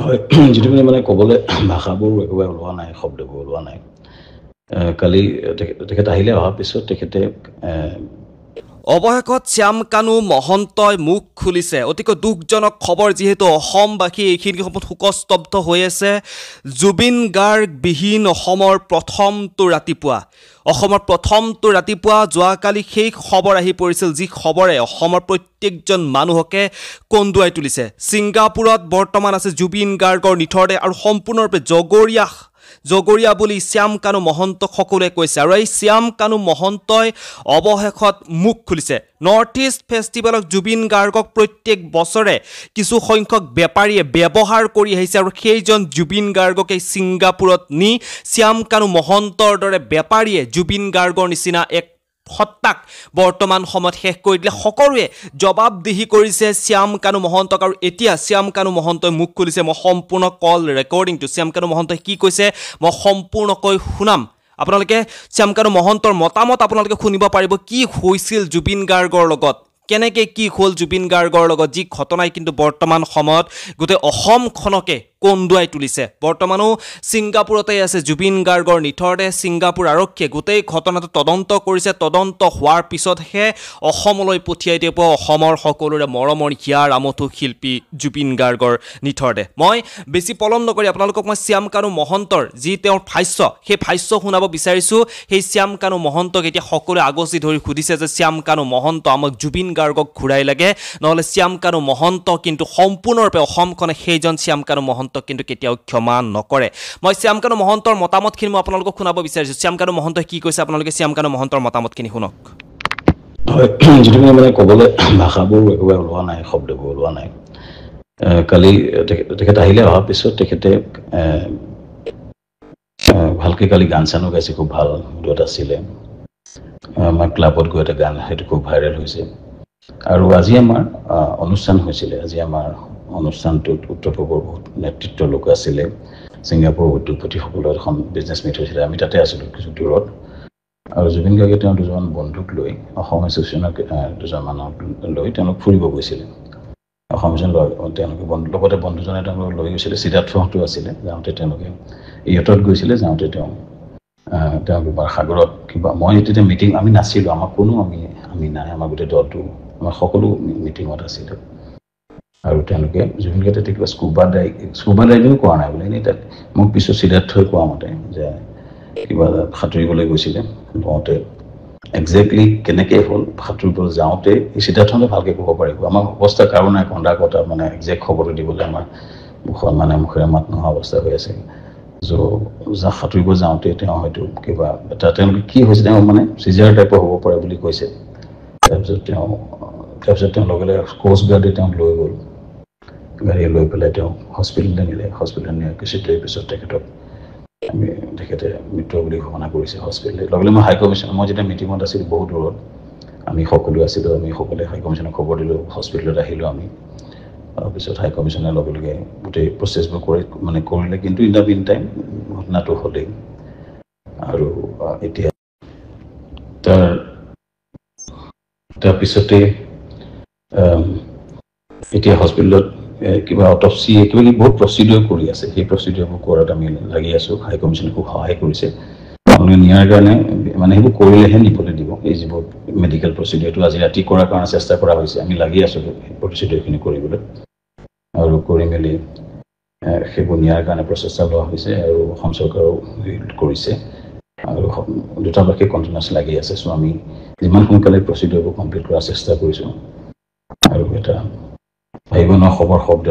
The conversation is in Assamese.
হয়, যিটো মানে ক'বলৈ ভাষাবোৰ একেবাৰে ওলোৱা নাই, শব্দবোৰ ওলোৱা নাই। কালি তেখেত আহিলে, অহাৰ পিছত তেখেতে অৱশেষত শ্যামকানু মহন্তই মুখ খুলিছে। অতিকৈ দুখজনক খবৰ, যিহেতু অসমবাসী এইখিনি সময়ত শোকস্তব্ধ হৈ আছে। জুবিন গাৰ্গ বিহীন অসমৰ প্ৰথমটো ৰাতিপুৱা, অসমৰ প্ৰথমটো ৰাতিপুৱা যোৱাকালি সেই খবৰ আহি পৰিছিল, যি খবৰে অসমৰ প্ৰত্যেকজন মানুহকে কন্দুৱাই তুলিছে। ছিংগাপুৰত বৰ্তমান আছে জুবিন গাৰ্গৰ নিথৰদেহ আৰু সম্পূৰ্ণৰূপে জগৰীয়া জগৰীয়া বুলি শ্যামকানু মহন্তক সকলোৱে কৈছে। আৰু এই শ্যামকানু মহন্তই অৱশেষত মুখ খুলিছে। নৰ্থ ইষ্ট ফেষ্টিভেলক জুবিন গাৰ্গক প্ৰত্যেক বছৰে কিছু সংখ্যক বেপাৰীয়ে ব্যৱহাৰ কৰি আহিছে আৰু সেইজন জুবিন গাৰ্গকে ছিংগাপুৰত নি শ্যামকানু মহন্তৰ দৰে বেপাৰীয়ে জুবিন গাৰ্গৰ নিচিনা এক সত্তাক বৰ্তমান সময়ত শেষ কৰি দিলে। সকলোৱে জবাবদিহি কৰিছে শ্যামকানু মহন্তক আৰু এতিয়া শ্যামকানু মহন্তই মুখ খুলিছে। মই সম্পূৰ্ণ কল ৰেকৰ্ডিংটো শ্যামকানু মহন্তই কি কৈছে মই সম্পূৰ্ণকৈ শুনাম। আপোনালোকে শ্যামকানু মহন্তৰ মতামত আপোনালোকে শুনিব পাৰিব, কি হৈছিল জুবিন গাৰ্গৰ লগত, কেনেকৈ কি হ'ল জুবিন গাৰ্গৰ লগত, যি ঘটনাই কিন্তু বৰ্তমান সময়ত গোটেই অসমখনকে কন্দুৱাই তুলিছে। বৰ্তমানো ছিংগাপুৰতে আছে জুবিন গাৰ্গৰ নিথৰদেহ। ছিংগাপুৰ আৰক্ষীয়ে গোটেই ঘটনাটো তদন্ত কৰিছে। তদন্ত হোৱাৰ পিছতহে অসমলৈ পঠিয়াই দিব অসমৰ সকলোৰে মৰমৰ হিয়াৰ আমঠু শিল্পী জুবিন গাৰ্গৰ নিথৰদেহ। মই বেছি পলম নকৰি আপোনালোকক মই শ্যামকানু মহন্তৰ যি তেওঁৰ ভাষ্য, সেই ভাষ্য শুনাব বিচাৰিছোঁ। সেই শ্যামকানু মহন্তক এতিয়া সকলোৱে আগচি ধৰি সুধিছে যে শ্যামকানু মহন্ত, আমাক জুবিন গাৰ্গক ঘূৰাই লাগে, নহ'লে শ্যামকানু মহন্ত কিন্তু সম্পূৰ্ণৰূপে অসমখনে সেইজন শ্যামকানু মহন্ত কিন্তু কেতিয়াও ক্ষমা নকৰে। মই শ্যামকানু মহন্তৰ মতামতখিনি মই আপোনালোকক শুনাব বিচাৰিছোঁ। শ্যামকানু মহন্তই কি কৈছে আপোনালোকে শ্যামকানু মহন্তৰ মতামতখিনি শুনক। হয়, যিটো মানে ক'বলৈ ভাষাবোৰ একেবাৰে ওলোৱা নাই, শব্দবোৰ ওলোৱা নাই। কালি তেখেত আহিলে, অহাৰ পিছত তেখেতে ভালকৈ কালি গান চানো গাইছে, খুব ভাল মুডত আছিলে। আমাৰ ক্লাবত গৈ এটা গান, সেইটো খুব ভাইৰেল হৈছে। আৰু আজি আমাৰ অনুষ্ঠান হৈছিলে। আজি আমাৰ অনুষ্ঠানটোত উত্তৰ পূবৰ বহুত নেতৃত্ব লোক আছিলে, ছিংগাপুৰৰ উদ্যোগপতিসকলৰ এখন বিজনেছ মিট হৈছিলে, আমি তাতে আছিলোঁ কিছু দূৰত। আৰু জুবিন গাৰ্গে তেওঁ দুজন বন্ধুক লৈ, অসম এছ'চিয়েশ্যনৰ দুজনমানক লৈ তেওঁলোক ফুৰিব গৈছিলে। অসম এছ'চিয়েশ্যন তেওঁলোকে বন্ধু লগতে বন্ধুজনে তেওঁলোকক লৈ গৈছিলে। সিদ্ধাৰ্থহঁতো আছিলে। যাওঁতে তেওঁলোকে ইয়টত গৈছিলে। যাওঁতে তেওঁ তেওঁ কিবা সাগৰত কিবা, মই তেতিয়া মিটিং আমি নাছিলোঁ, আমাৰ কোনো আমি আমি নাই, আমাৰ গোটেই দলটো আমাৰ সকলো মিটিঙত আছিলে। আৰু তেওঁলোকে জুবিন গাৰ্গে তেতিয়া কিবা স্কুবা ডাইভিঙো কৰা নাই বোলে, এনেই তাত মোক পিছত সিদ্ধাৰ্থই কোৱা মতে যে কিবা সাঁতুৰিবলৈ গৈছিলে। লওঁতে একজেক্টলি কেনেকৈ হ'ল সাঁতুৰিবলৈ যাওঁতে এই সিদ্ধাৰ্থহঁতে ভালকৈ ক'ব পাৰিব। আমাৰ অৱস্থা কাৰো নাই, কন্দা কটা মানে একজেক্ট খবৰটো দিবলৈ আমাৰ মুখত মানে মুখেৰে মাত নোহোৱা অৱস্থা হৈ আছে। চ' যা সাঁতুৰিব যাওঁতে তেওঁ হয়তো কিবা এটা তেওঁলোকে কি হৈছে তেওঁ মানে চিজাৰ টাইপৰ হ'ব পাৰে বুলি কৈছে। তাৰপিছত তেওঁ লগে লগে কোষ্ট গাৰ্ডে তেওঁক লৈ গ'ল, গাড়ী লৈ পেলাই তেওঁ হস্পিটেললৈ নিলে। হস্পিটেলত নিয়াৰ কিছু দেৰি পিছত তেখেতক আমি তেখেতে মৃত্যু বুলি ঘোষণা কৰিছে হস্পিটেলত। লগে লগে মই হাই কমিশ্যন, মই যেতিয়া মিটিঙত আছিলোঁ বহুত দূৰত, আমি সকলো আছিলোঁ, আমি সকলোৱে হাই কমিশ্যনক খবৰ দিলোঁ, হস্পিটেলত আহিলোঁ আমি। তাৰপিছত হাই কমিশ্যনে লগে লগে গোটেই প্ৰচেছবোৰ কৰি মানে কৰিলে, কিন্তু ইন the mean time ঘটনাটো হ'লেই। আৰু এতিয়া তাৰপিছতে এতিয়া হস্পিটেলত কিবা অটপচি কিবা কিবি বহুত প্ৰচিডিঅ'ৰ কৰি আছে। সেই প্ৰচিডিঅ'ৰবোৰ কৰাত আমি লাগি আছোঁ। হাই কমিশ্যনে খুব সহায় কৰিছে আপোনালোকে নিয়াৰ কাৰণে, মানে সেইবোৰ কৰিলেহে নিবলৈ দিব। এই যিবোৰ মেডিকেল প্ৰচিডিঅ'ৰটো আজি ৰাতি কৰাৰ কাৰণে চেষ্টা কৰা হৈছে, আমি লাগি আছোঁ সেই প্ৰচিডিঅ'ৰখিনি কৰিবলৈ। আৰু কৰি মেলি সেইবোৰ নিয়াৰ কাৰণে প্ৰচেষ্টা লোৱা হৈছে আৰু অসম চৰকাৰেও কৰিছে আৰু দূতাবাসে কণ্টিনিউৱাছ লাগি আছে। চ' আমি যিমান সোনকালে প্ৰচিডিঅ'ৰবোৰ কমপ্লিট কৰাৰ চেষ্টা কৰিছোঁ। আৰু এটা ভাবিব নোৱাৰা খবৰ, শব্দ।